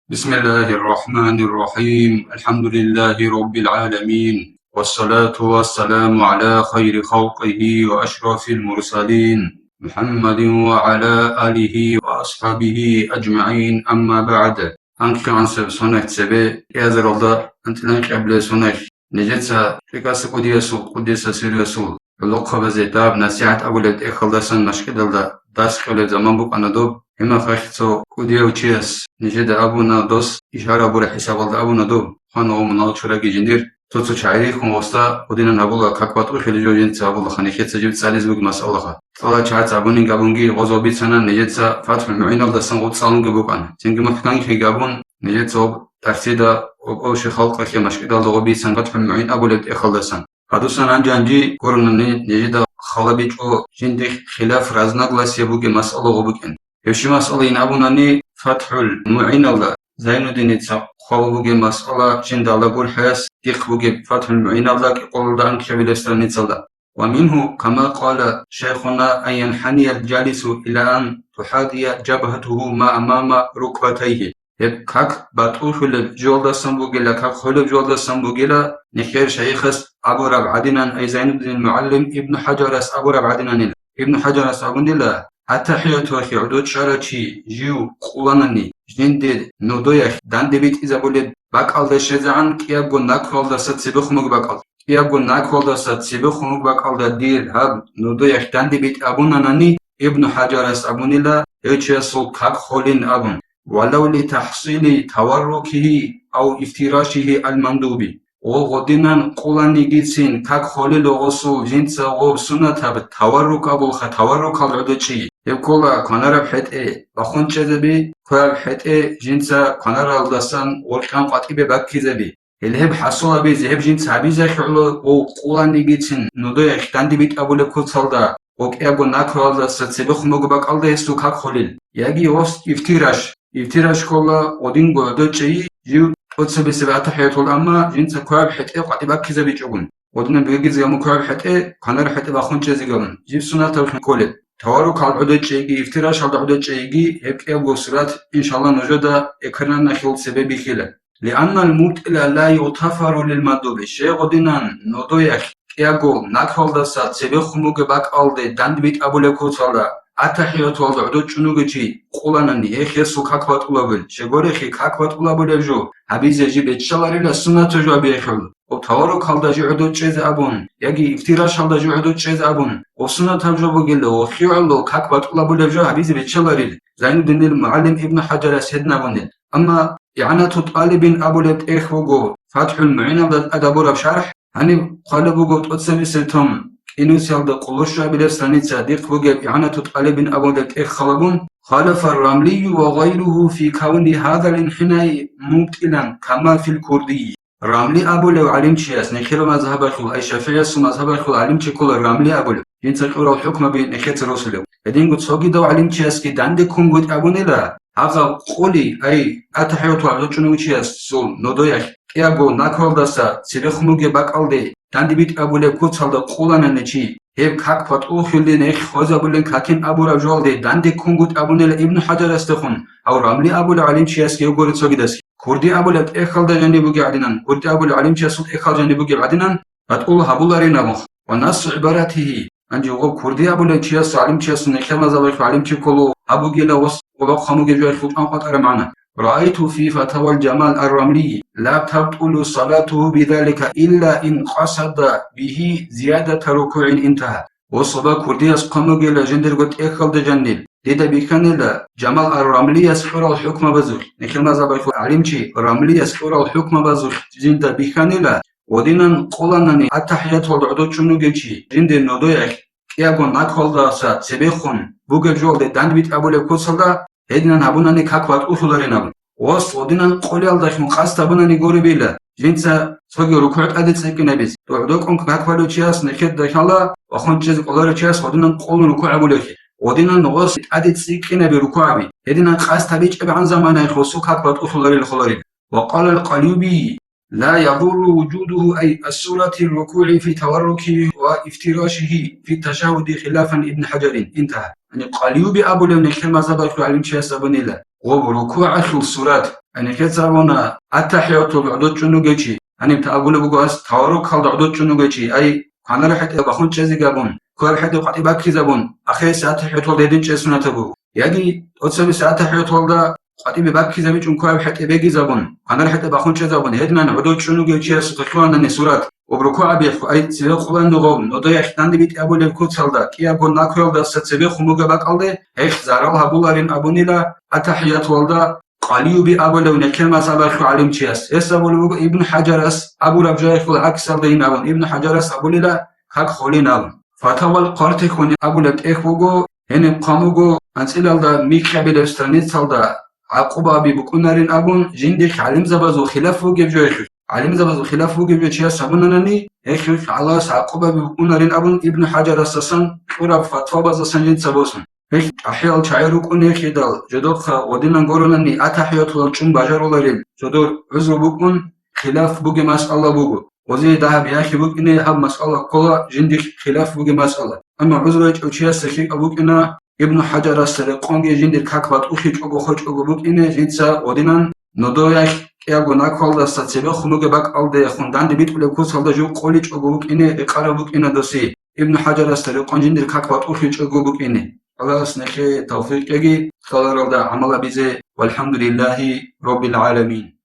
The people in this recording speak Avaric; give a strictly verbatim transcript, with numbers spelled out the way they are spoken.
بسم الله الرحمن الرحيم. الحمد لله رب العالمين. والصلاة والسلام على خير خلقه وأشرف المرسلين محمد وعلى آله وأصحابه أجمعين. أما بعد. Анкьгансеб сонай цебе кӀиазаралда анцӀила анкьабилеб сонай. Нижеца ТӀикӀаса кӀудиясул, Къуддиса сирругьу, гӀолохъабазе дагьаб насихӀат абулеб тӀехьалдасан машкӀидалда дарс кьолеб заман букӀана доб. Гьеб мехалъ цо кӀудияв чияс нижеда абуна, дос ишара гьабураб хӀисабалда абуна доб, хвана гъо мунагьал чураги жиндир. Цо-цо чагӀи рихьун гъосда гьединан гьабула, как батӀулъила жо жинца гьабула, ханихъеца жив цӀализе бугеб масъалаха. ЦӀала чагӀаца абунин габунги гъозал бицана, нижеца ФатхӀул МугӀиналдасан гъоб цӀалунги букӀана. Цинги мухӀканлъи габун, нижеца гъоб дарсида, гъоб-, гъоб ши халкъалъе машкӀидалда гъоб бицана ФатхӀул МугӀин абулеб тӀехьалдасан. Гьадусан гьанже-гьанже гуронани нижеда хала бичӀо жиндихъ хилаф, разногласие бугеб масъала гъо букӀин. Гьеб щи масъалаин абунани, ФатхӀул МугӀиналда Зайнуддиница хъвала бугеб масъала жинда Аллагь гурхӀаяс дихъ бугеб ФатхӀул МугӀиналда кӀикъоялда анкьабилеб страницалда. ومنه كما قال شيخنا أن ينحني الجالس إلى أن تحاذي جبهته ما أمام ركبتيه. Гьеб как батӀулъулеб жоялдасан бугила, как холеб жоялдасан бугила, нижер шайихас абураб гӀадинан, ай Зайнуддин мугӀалим Ибну ХӀажарас абураб гӀадинанила. Ибну ХӀажарас абунила, аттахӀиятулъе гӀодов чӀарав чи жив къуланани, жинде нодоялъ данде битӀизабулеб бакӀалда щвезегӀан кӀиябго накруялдаса цебехун бугеб бакӀалда. КӀиябго накруялдаса цебехун бугеб бакӀалда дир гьаб нодоялъ данде битӀи абунанани, Ибну ХӀажарас абунила, гьев чиясул как холин абун, ولو لتحصيل توركه أو افتراشة المندوب. Гъо гъодинан къуланигицин как холел гъосул жинца гъоб сунатаб таваррук абулха, таваррукал гӀодочӀи. Гьеб ккола кванараб хӀетӀе бахун чӀезаби, кваб хӀетӀе жинца кванаралдасан гъоркьан къватӀибе баккизаби. Гьеле гьеб хӀасул гьабизе, гьеб жинца гьабизехъуло, гъо къуланигицин нодоялъ данде битӀи абулеб куцалда, гъо кӀиябго накруялдаса цебехун бугеб бакӀалда гьесул как холел. Яги гъос ифтираш. Ифтираш ккола гъодинго гӀодочӀи, жив тӀоцебесеб аттахӀиятул, амма жинца кваб хӀетӀе къватӀи баккизабичӀогун. Гъодинаб бегизе гьамун кваб хӀетӀе, кванар хӀетӀе бахун чӀезегабун, жив сунатаб хӀукмулеб. Таваррукал гӀодочӀейги, ифтирашалда гӀодочӀейги, гьеб кӀиябго сурат, иншалла, нужеда экранахил цебе бихьила. لأن المبطل لا يغتفر للمندوب. Щай гъодинан нодоялъ кӀиябго накруялдаса цебехун бугеб бакӀалде данде битӀи абулеб куцалда, аттахӀиятулда гӀодочӀун вугев чи къуланани, гьех гьесул как батӀулабул. Щай гурехъе, как батӀулабулеб жо гьабизе жиб беччаларила, сунатаб жо гьабиялъул. Гъоб таваррукалда жив гӀодочӀезе абун, яги ифтирашалда жив гӀодочӀезе абун, гъоб сунатаб жо бугила, гъохъе гӀоло как батӀулабулеб жо гьабизе беччаларил. Зайнуддинил мугӀалим Ибну ХӀажарас гьедин абунил. Амма ИгӀанату тӀалибин абулеб тӀехь буго, ФатхӀул МугӀиналда тӀад гьабураб шархӀ, гьаниб хъвалеб буго тӀоцебесеб том, кӀинусиялда къоло щуабилеб страница дихъ бугеб ИгӀанату тӀалибин абулеб тӀехь халабун, خالف الرملي وغيره في كون هذا الانحناء مبطلا كما في الكردي. Рамли абулев гӀалимчияс, нехер мазгьабалъул, ай ШафигӀиясул мазгьабалъул гӀалимчи ккола Рамли абулев, жинца кьурал хӀукмаби нехеца росулев. Гьединго цогидав гӀалимчиясги данде ккун гутӀи абунила, гьагъаб къули, ай, аттахӀияту гӀодочӀунев чиясул нодоялъ кӀиябго накруялдаса цебехун бугеб бакӀалде данде битӀи абулеб куцалда къуланани чи, гьеб как батӀуллъулин, гьех хвезабулин какин абураб жоялде данде ккун гутӀи абунила Ибну ХӀажарасдехун, гьав Рамли абулев гӀалимчиясги гьев гуро цогидасги. Курди абулеб тӀехьалда жаниб бугеб гӀадинан, курди абулев гӀалимчиясул тӀехьал жаниб бугеб гӀадинан, батӀул гьабуларин абун. Ва нассу гӀибаратигьи, гьанже гъоб курди абулев чияс, гӀалимчиясул, нехер мазгьабалъул гӀалимчи кколев, гьаб бугила гъос къулахъ гьамуге жоялъул тӀанкъватӀараб магӀна. Раайту фи фатавал Жамал ар-Рамли, ла табтулу салатугьу бидалика илла ин къасада бигьи зиядата рукугӀин интагьа. Ва саба курдияс хъван бугила жиндирго тӀехьалда жанир. Дида бихьанила, Жамал ар-Рамлияс кьурал хӀукмабазулъ, нехер мазгьабалъул гӀалимчи Рамлияс кьурал хӀукмабазулъ жинда бихьанила, гъодинан къуланани аттахӀияталда гӀодочӀун вугев чи, жинде нодоялъ кӀиябго накруялдаса цебехун бугеб жоялде данде битӀи абулеб куцалда, гьединан гьабунани как батӀуллъуларин абун. Ва гъодинан къулиялдалъун къасд гьабунани гуребила, жинца цоги рукугӀ тӀаде цӀикӀкӀинабизе. ДогӀдокӀун как балев чияс нехеда лъала, вахун чӀезе кӀоларев чияс гъодинан къулун рукугӀ гьабулевлъи. Гъодинан гъос тӀаде цӀикӀкӀинаби рукугӀаби. Гьединан къасд гьабичӀебгӀан заманаялъ гъосул как батӀуллъуларила холарил. Ва къала ал-Къалюби, ла ядурру вужудугьу ай асурати рукугӀи фи таваррукигьи ва ифтирашигьи фи ташагьуди хилафан Ибн ХӀажарин. Интагьа. Яни Къалюби абулев нехер мазгьабалъул гӀалимчияс абунила, гъоб рукугӀалъул сурат, Гьаниб нехеца абуна, аттахӀиятул гӀодов чӀун вугев чи. Гьаниб та абулеб буго гьас, таваррукалда гӀодов чӀун вугев чи, ай, кванар хӀетӀе бахун чӀезе гьабун, квер хӀетӀе къватӀиб баккизе гьабун, ахирисеб аттахӀияталда гьедин чӀей суннатаб буго. Яги тӀоцебесеб аттахӀияталда къватӀибе баккизабичӀун квер хӀетӀе бегизабун, кванар хӀетӀе бахун чӀезабун, гьединан гӀодов чӀун вугев чиясухъе лъугьанани сурат, ва рукугӀ абихъ, ай, цеве къулан нугъун, нодоялъ данде битӀи абулеб куцалда, кӀиябго накуялдаса цебехун бугеб бакӀалде, гьелъ зарал гьабуларин абунила, аттахӀияталда къалиюби абулев нехер мазгьабалъул гӀалимчияс. Гьес абулеб буго Ибн ХӀажарас абураб жоялъул гӀаксалдайин абун, Ибн ХӀажарас абулила, как холин абун. Фатавал Къартихуни абулеб тӀехь буго, гьениб хъван буго анцӀилалда микьабилеб страницалда гӀакъубаби букӀунарин абун, жиндихъ гӀалимзабазул хилаф бугеб жоялъулъ. ГӀалимзабазул хилаф бугев чияс гьабунанани, гьелъ гӀалас гӀакъубаби букӀунарин абун Ибн ХӀажарасдасан кьураб фатвабаздасан жинца босун. Гьелъ чӀахӀиял чагӀи рукӀун гьехидал, жодохъа гъодинан гуронани аттахӀиятулал чӀун бажаруларел, жодор гӀузру букӀун, хилаф бугеб масъала буго. Гъозие дагьаб яхи букӀине гьаб масъала ккола жиндихъ хилаф бугеб масъала. Амма гӀузру гьечӀев чиясда лъикӀаб букӀина, Ибн ХӀажарасда рекъонги жиндир как батӀулъичӀого хочӀого букӀине, жинца гъодинан нодоялъ кӀиябго накуялдаса цебехун бугеб бакӀалдехун данде битӀулеб куцалда жув къоличӀого букӀине рекъараб букӀина досе, Ибн ХӀажарасда рекъон жиндир как батӀулъичӀого букӀине. Аллагьас нехее тавфикъ кьеги, хъаларалда гӀамал гьабизе. ВалхӀамдулиллагьи раббил гӀаламин.